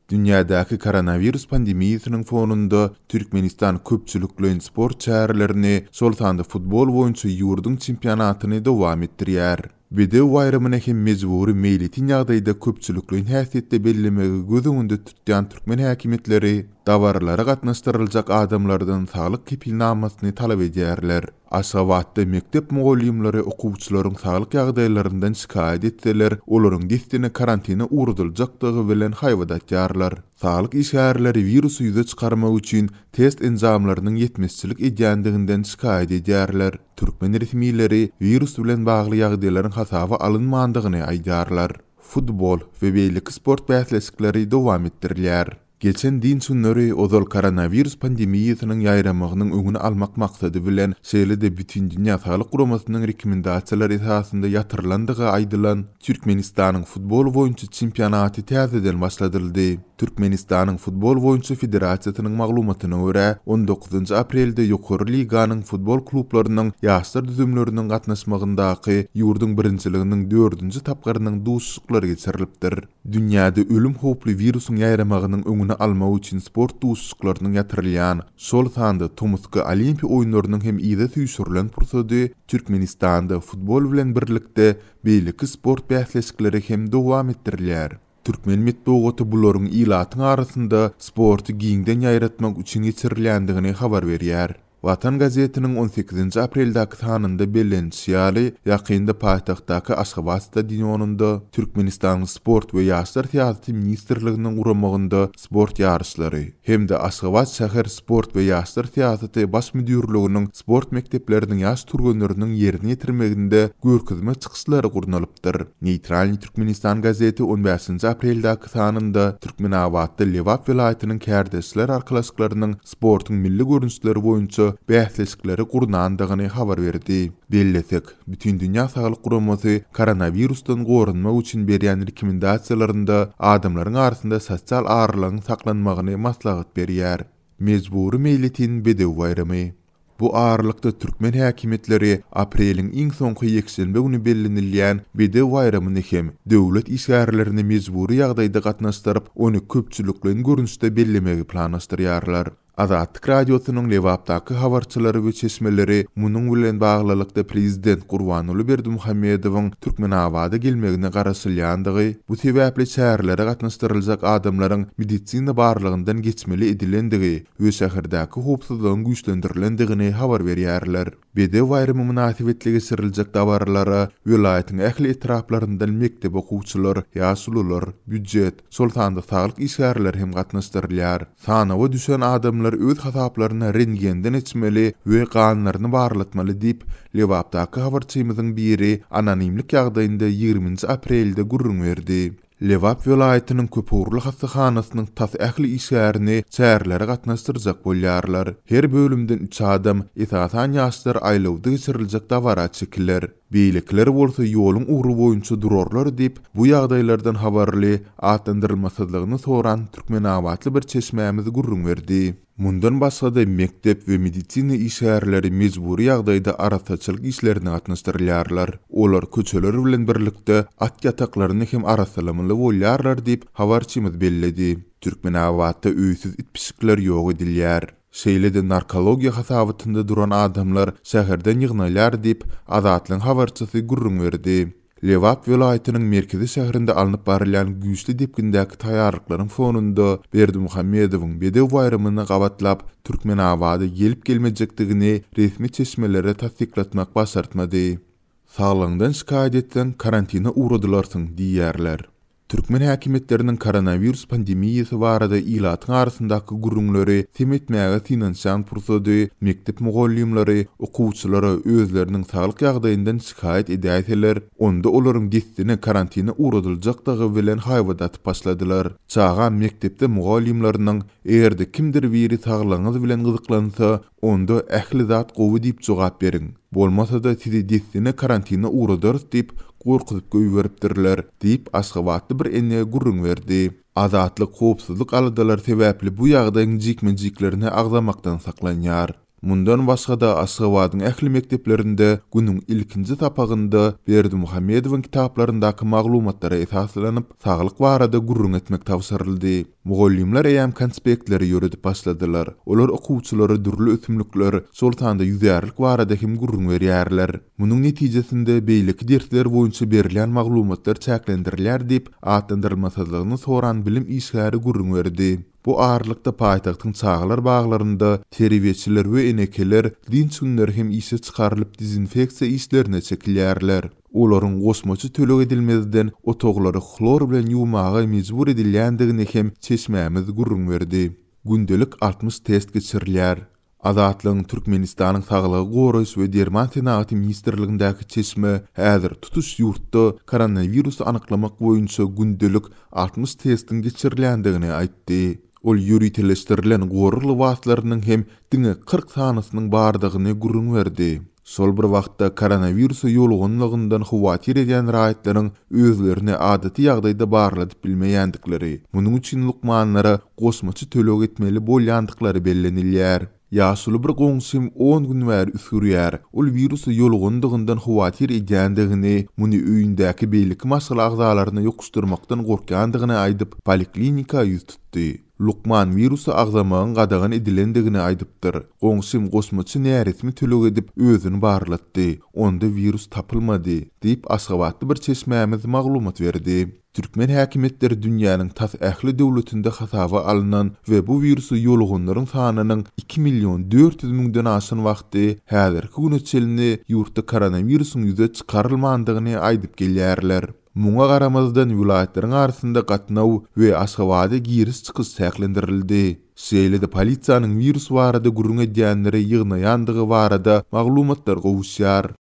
Dünýädäki koronawirus pandemiýasynyň fonunda Türkmenistan köpçülikleýin sport çärelerini, şol sanda futbol boýunça ýurduň çempionatyny dowam etdirýär. Bedew baýramyny hem mejbury meýletin ýagdaýda köpçülikleýin häsiýetde bellemegi göz öňünde tutýan türkmen häkimiýetleri dabaralara gatnaşdyryljak adamlardan saglyk kepilnamasyny talap edýärler. Aşgabatda mekdep mugallymlary okuwçylaryň saglyk ýagdaýlaryndan şikaýat etseler, olaryň dessine karantine ugradyljakdygy bilen haýbat atýarlar. Saglyk işgärleri wirusy ýüze çykarmak üçin test enjamlarynyň ýetmezçilik edýändiginden şikaýat edýärler. Türkmen resmileri wirus bilen bagly ýagdaýlaryň hasaba alynmandygyny aýdýarlar. Futbol we beýleki sport bäsleşikleri dowam etdirilýär. Geçen dynç günleri ozal koronawirus pandemiýasynyň ýaýramagynyň öňüni almak maksady bilen, şeýle-de Bütindünýä Saglyk Guramasynyň rekomendasiýalary esasynda ýatyrylandygy aýdylan Türkmenistanyň futbol boýunça çempionaty täzeden başladyldy. Türkmenistanyň Futbol boýunça federasiýasynyň maglumatyna görä, on dokuzynjy aprelde ýokary liganyň futbol klublarynyň ýaşlar düzümleriniň gatnaşmagyndaky ýurduň birinjiliginiň dördünji tapgyrynyň duşuşyklary geçirilipdir. Dünýäde ölüm howply wirusyň ýaýramagynyň öňüni almak üçin sport duşuşyklarynyň ýatyrylýan, şol sanda tomusky Olimpiýa oýunlarynyň hem yza süýşürilen pursady Türkmenistanda futbol bilen birlikde beýleki sport bäsleşikleri hem dowam etdirilýär. Türkmen metbugaty bularyň ilatyň arasynda sporty giňden ýaýratmak üçin geçirilýändigini habar berýär. Watan gazetiniň on sekizinji apreldäki sanynda bellenilişi ýaly, ýakynda paýtagtdaky Aşgabat stadionynda Türkmenistanyň Sport we ýaşlar syýasaty ministrliginiň guramagynda sport ýaryşlary hem-de Aşgabat şäher Sport we ýaşlar syýasaty baş müdirliginiň sport mekdepleriniň ýaş türgenleriniň ýerine ýetirmeginde görkezme çykyşlary gurnalypdyr. Neýtralnyý Türkmenistan gazeti on bäşinji apreldäki sanynda Türkmenabatda Lebap welaýatynyň kärdeşler arkalaşyklarynyň sportuň milli görnüşleri boýunça bäsleşikleri gurnandygyny habar berdi. Bellesek, Bütindünýä Saglyk Guramasy koronawirusdan goranmak üçin berýän rekomendasiýalarynda adamlaryň arasynda sosial aralygyň saklanmagyny maslahat berýär. Mejbury meýletin Bedew baýramy. Bu aralykda türkmen häkimiýetleri apreliň iň soňky ýekşenbe güni bellenilýän Bedew baýramyny hem döwlet işgärlerini mejbury ýagdaýda gatnaşdyryp, ony köpçülikleýin görnüşde bellemegi planlaşdyrýarlar. Azatlyk Radiosynyň Lebapdaky habarçylary we çeşmeleri munuň bilen baglylykda prezident Gurbanguly Berdimuhamedowyň Türkmenabada gelmegine garaşylýandygy, bu sebäpli çärelere gatnaşdyryljak adamlaryň medisina barlagyndan geçmeli edilendigi we şäherdäki howpsuzlygyň güýçlendirilendigini habar berýärler. Bedew baýramy mynasybetli geçiriljek dabaralara welaýatyň ähli etraplaryndan mekdep okuwçylar, ýaşulular, býujet, şol sanda saglyk işgärleri hem gatnaşdyrylýar. Sanawa düşen adamlar öz hasaplaryna rentgenden geçmeli we ganlaryny barlatmaly diýip, Lebapdaky habarçymyzyň biri anonimlik ýagdaýynda ýigriminji aprelde gürrüň berdi. Lebap welaýatynyň köpugurly hassahanasynyň tas ähli işgärini çärelere gatnaşdyrjak bolýarlar. Her bölümden üç adam, esasan ýaşlar aýlawda geçiriljek dabara çekiler. Beýlekiler bolsa ýoluň ugry boýunça durarlar diýip, bu ýagdaýlardan habarly, atlandyrylmasyzlygyny soran türkmenabatly bir çeşmämiz gürrüň berdi. Mundan başga-da, mekdep we medisina işgärleri mejbury ýagdaýda arassaçylyk işlerine gatnaşdyrylýarlar. Olar köçeler bilen birlikde, at ýataklaryny hem arassalamaly bolýarlar diýip, habarçymyz belledi. Türkmenabatda öýsüz it-pişikler ýok edilýär. Şeýle-de narkologiýa hasabatynda duran adamlar şäherden ýygnalýar diýip, Azatlygyň habarçysy gürrüň berdi. Lebap welaýatynyň merkezi şäherinde alnyp barylýan güýçli depgindäki taýýarlyklaryň fonunda Berdimuhamedowyň Bedew baýramyna gabatlap Türkmenabada gelip-gelmejekdigini resmi çeşmelere tassyklatmak başartmady. Saglygyňdan şikaýat etseň, karantina ugradylarsyň diýýärler. Türkmen häkimiýetleriniň koronawirus pandemiýasy barada ilatyň arasyndaky gürrüňleri sem etmäge synanyşýan pursady mekdep mugallymlary okuwçylara özleriniň saglyk ýagdaýyndan şikaýat edäýseler, onda olaryň dessine karantina ugradyljakdygy bilen haýbat atyp başladylar. Çagam mekdepde mugallymlarynyň, eger-de kimdir biri saglygyňyz bilen gyzyklansa, Onda ähli zat gowy diýip jogap beriň. Bolmasa-da sizi dessine karantina ugradarys diýip, gorkuzyp goýberipdirler, diýip, aşgabatly bir ene gürrüň berdi. Azatlyk howpsuzlyk aladalary sebäpli bu ýagdaýyň jikme-jiklerini agzamakdan saklanýar. Mundan başga-da, Aşgabadyň ähli mekdeplerinde günüň ilkinji sapagynda Berdimuhamedowyň kitaplaryndaky maglumatlara esaslanyp, saglyk barada gürrüň etmek tabşyryldy. Mugallymlar eýýäm konspektleri ýöredip başladylar. Olar okuwçylara dürli ösümlikler, şol sanda ýüzärlik barada hem gürrüň berýärler. Munuň netijesinde, beýleki dersler boýunça berilýän maglumatlar çäklendirilýär diýip, atlandyrylmasyzlygyny soran bilim işgäri gürrüň berdi. Bu aralykda, paýtagtyň çagalar baglarynda terbiýeçiler we enekeler dynç günleri hem işe çykarylyp dezinfeksiýa işlerine çekilýärler. Olaryň goşmaça töleg edilmezden otaglary hlor bilen ýuwmaga mejbur edilýändigini hem çeşmämiz gürrüň berdi. Gündelik 60 test geçirilýär. Azatlygyň Türkmenistanyň Saglygy goraýyş we derman senagaty ministrligindäki çeşme häzir tutuş ýurtda koronawirusy anyklamak boýunça gündelik 60 testiň geçirilýändigini aýtdy. Ol ýöriteleşdirilen gorag lybaslarynyň hem diňe 40 sanysynyň bardygyny gürrüň berdi. Şol bir wagtda, koronawirusa ýoluganlygyndan howatyr edýän raýatlaryň özlerini adaty ýagdaýda barladyp bilmeýändikleri, munuň üçin lukmanlara goşmaça töleg etmeli bolýandyklary bellenilýär. Ýaşuly bir goňşym on gün bäri üsgürýär. Ol wirusa ýolugandygyndan howatyr edýändigini, muny öýündäki beýleki maşgala agzalaryna ýokuşdyrmakdan gorkýandygyny aýdyp, poliklinika ýüz tutdy. Lukman wirusy agzamagyň gadagan edilendigini aýdypdyr. Goňşym goşmaça näresmi töleg edip, özüni barlatdy. Onda wirus tapylmady, diýip, aşgabatly bir çeşmämiz maglumat berdi. Türkmen häkimiýetleri dünýäniň tas ähli döwletinde hasaba alnan we bu wirusa ýoluganlaryň sanynyň 2 400 müňden aşan wagty häzirki güne çenli ýurtda koronawirusyň ýüze çykarylmandygyny aýdyp gelýärler. Muňa garamazdan, welaýatlaryň arasynda gatnaw we Aşgabada giriş-çykyş çäklendirildi. Şeýle-de polisiýanyň wirus barada gürrüň edýänleri ýygnaýandygy barada maglumatlar gowuşýar.